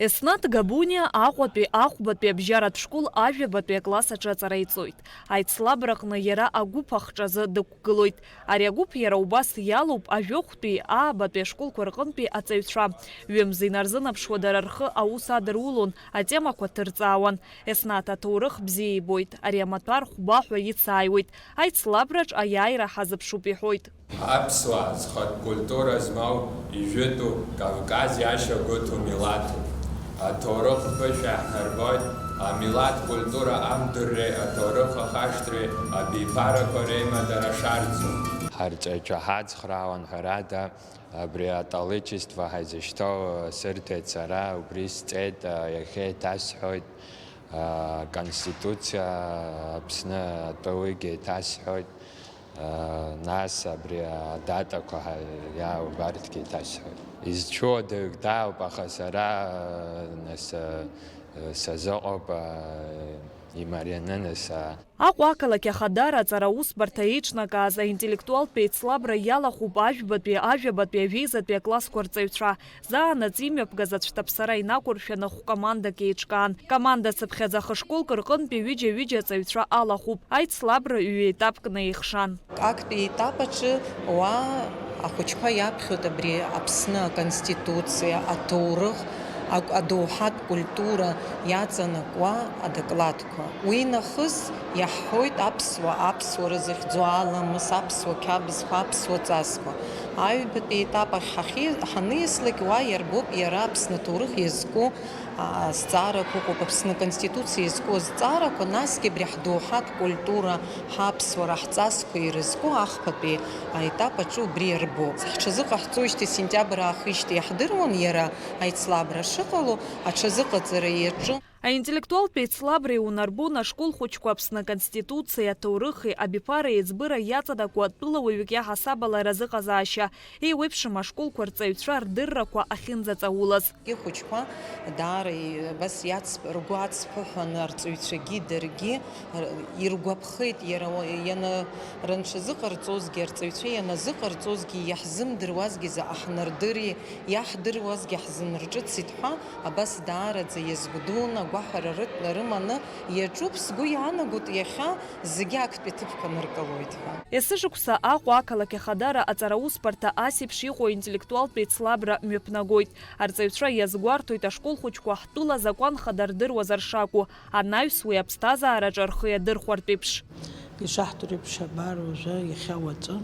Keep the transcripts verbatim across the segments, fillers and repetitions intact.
Еснаҭ Габуниа Аҟәатәи ахәбатәи абжьаратә школ ажәабатәи акласс аҿы аҵара иҵоит. Аицлабраҟны иара агәыԥ ахҿазы дықәгылоит. Ари агәыԥ иара убас иалоуп ажәохәтәи, аабатәи ашколқәа рҟынтәи аҵаҩцәа. Ҩымз инарзынаԥшуа дара рхы аус адырулон, атемақәа ҭырҵаауан. Еснаҭ аҭоурых бзиа ибоит. Ари амаҭәар хәба ҳәа ицааиуеит. Аицлабраҿ аиааира ҳазыԥшуп иҳәоит. Аԥсуаа зхатә культура змоу, ижәытәу, Кавказ иашьагәыҭу милаҭуп. Аҭоурых ԥышәа иаҳнарбоит, амилаҭ культура амдырреи аҭоурых ахашҭреи абиԥарақәа реимадара шарӡу. Ҳарҵаҩцәа ҳацхраауан, ҳәарада, абри атәалычество ҳаизышьҭоу сырҭеит сара, убри сҵеит, иахьа еиҭасҳәоит, аконституциа, Аԥсны атәылугьы еиҭасҳәоит. Нас абри адатақәа ҳа-, иа-, убарҭгьы иҭасҳәоит. Изцәуадаҩык даауп, аха сара, нас, сазыҟоуп, имарианы, нас. Аҟәа ақалақь Ахадара аҵара аусбарҭа еиҿнакааз аинтеллектуалтә еицлабра иалахәуп ажәбатәи, ажәабатәи, ажәеизатәи аклассқәа рҵаҩцәа. Заанаҵ имҩаԥгаз ацәҭаԥсара инақәыршәаны хә-командак еиҿкаан. Команда цыԥхьаӡа хышколк рҟынтәи ҩыџьа-ҩыџьа аҵаҩцәа алахәуп. Аицлабра ҩ-етапкны еихшан. Актәи етап аҿы уа ахәыҷқәа иаԥхьоит абри Аԥсны аконституциа, аҭоурых, ак-, адоуҳатә культура иаҵанакуа адокладқәа. Уи нахыс иаҳҳәоит аԥсуа, аԥсуара зыхьӡу аламыс, аԥсуа қьабзқәа, аԥсуа ҵасқәа. Аҩбатәи етап ахь ҳахьи-, ҳаниаслак, уа иарбоуп иара Аԥсны аҭоурых иазку, а, азҵаарақәа ыҟоуп, Аԥсны Аконституциа иазку азҵаарақәа, насгьы абри ҳдоуҳатә культура, ҳаԥсуара, ҳҵасқәа ирызку ахԥатәи аетап аҿы убри иарбоуп. Ҳҽазыҟаҳҵоижьҭеи сентиабр аахижьҭеи иаҳдыруан иара аицлабра шыҟало, аҽазыҟаҵара иаҿын. Аинтеллектуалтә еицлабра иунарбон ашкол хәыҷқәа Аԥсны Аконституциеи аҭоурыхи абиԥара еиҵбыра иаҵанакуа тәылауаҩык иаҳасаб ала разыҟазаашьа, еиуеиԥшым ашколқәа рҵаҩцәа рдыррақәа ахьынӡаҵаулаз. Ихәыҷқәа даара и-, абас иацп-, ргәы ацԥыҳәаны арҵаҩцәагьы даргьы р-, иргәаԥхеит, иара уа-, иана-, рынҽазыҟарҵозгьы, арҵаҩцәа ианазыҟарҵозгьы, иаҳзымдыруазгьы заҟа ҳнардыри, иаҳдыруазгьы ҳзынрҿыцит ҳәа. Абас даараӡа иазгәдуны, агәаҳәара рыт-, рыманы иаҿуп, сгәы иаанагоит, иахьа зегьы актәи аҭыԥқәа ныркылоит ҳәа. Есышықәса Аҟәа ақалақь Ахадара аҵараусбарҭа ас еиԥш иҟоу аинтеллектуалтә еицлабра мҩаԥнагоит. Арҵаҩцәа иазгәарҭоит ашкол хәыҷқәа ҳтәыла азакәан хада рдыруазар шакәу, анаҩс уи аԥсҭазаараҿы рхы иадырхәартә еиԥш. Ишаҳдыруеиԥш, абар уажәы, иахьа уаҵәы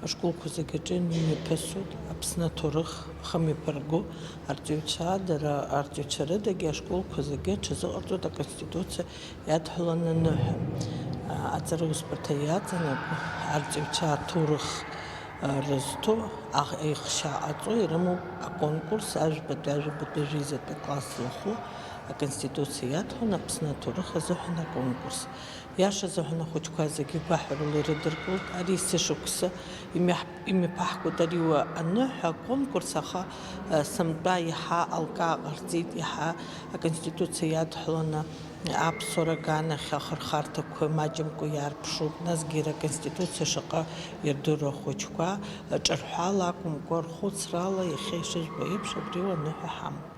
ашколқәа зегьы аҿы имҩаԥысуеит Аԥсны аҭоурых ахымҩаԥырго арҵаҩцәа, дара арҵаҩцәа рыдагьы ашколқәа зегьы аҽазыҟарҵоит Аконституциа иадҳәаланы аныҳәа. Аҵара усбарҭа иаҵанакуа арҵаҩцәа аҭоурых рызҭо, ах-, еихшьаа ҟаҵо ирымоуп аконкурс, ажәбатәи, ажәабатәи, ажәеизатәи класс зылху, Аконституциа иадҳәаланы Аԥсны аҭоурых азыҳәан аконкурс. Иашазы ҳәа ахәыҷқәа зегьы гәаҳәарыла ирыдыркылт. Ари есышықәса имҩаҳ-, имҩаԥаҳгоит ари уа аныҳәа аконкурс, аха, э, сынтәа иаҳа алкаа ҟарҵеит, иаҳа Аконституциа иадҳәаланы аԥсуара аганахь ахырхарҭақәа маҷымкәа иаарԥшуп. Насгьы иара Аконституциа шаҟа ирдыруа ахәыҷқәа, э, ҿырҳәала акәымкәа, рхәыцрала иахьа ишыжәбо еиԥш абри уа аныҳәа ҳамоуп.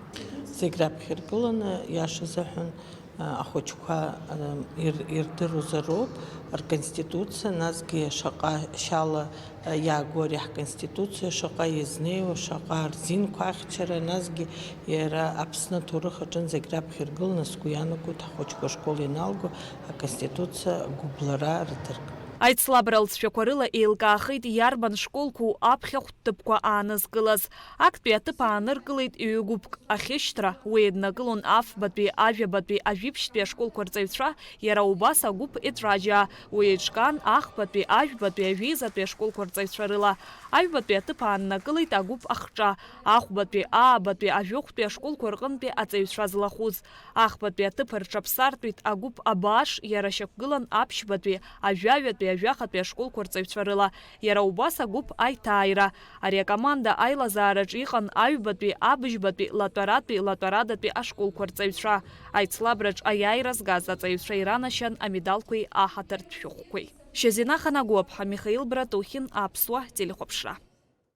Зегь раԥхьа иргыланы, иашазы ҳәа, ахәыҷқәа, ир-, ирдыруазароуп рконституциа, насгьы шаҟа шьала иаагоу ари ҳконституциа, шаҟа иазнеиуа, шаҟа рзинқәа ахьчара, насгьы иара Аԥсны аҭоурых аҿынӡагь раԥхьа иргыланы, сгәы иаанагоит, ҳхәыҷқәа ашкол ианалго аконституциа гәыблра рыдыркып. Аицлабра алҵшәақәа рыла еилкаахеит иарбан школқәоу аԥхьахә ҭыԥқәа аанызкылаз. Актәи аҭыԥ ааныркылеит ҩ-гәыԥк. Ахьышьҭра, уи еиднакылон афбатәи, ажәабатәи, ажәибжьтәи ашколқәа рҵаҩцәа, иара убас агәыԥ Еҵәаџьаа, уи еиҿкаан ахԥатәи, ажәбатәи, ажәеизатәи ашколқәа рҵаҩцәа рыла. Аҩбатәи аҭыԥ ааннакылеит агәыԥ Ахҿа, ахәбатәи, аабатәи, ажәохәтәи ашколқәа рҟынтәи аҵаҩцәа злахәыз. Ахԥатәи аҭыԥ рҽаԥсартәит агәыԥ Абааш, иара шьақәгылан аԥшьбатәи, ажәаҩатәи, ажәахатәи ашколқәа рҵаҩцәа рыла. Иара убас агәыԥ Аиҭааира. Ари акоманда аилазаараҿы иҟан аҩбатәи, абыжьбатәи, латәаратәи, латәарадатәи ашколқәа рҵаҩцәа. Аицлабраҿ аиааира згаз аҵаҩцәа иранашьан амедалқәеи аҳаҭыртә шәҟәқәеи. Шьазина Ханагәаԥҳа, Михаил Братухин, Аԥсуа телехәаԥшра.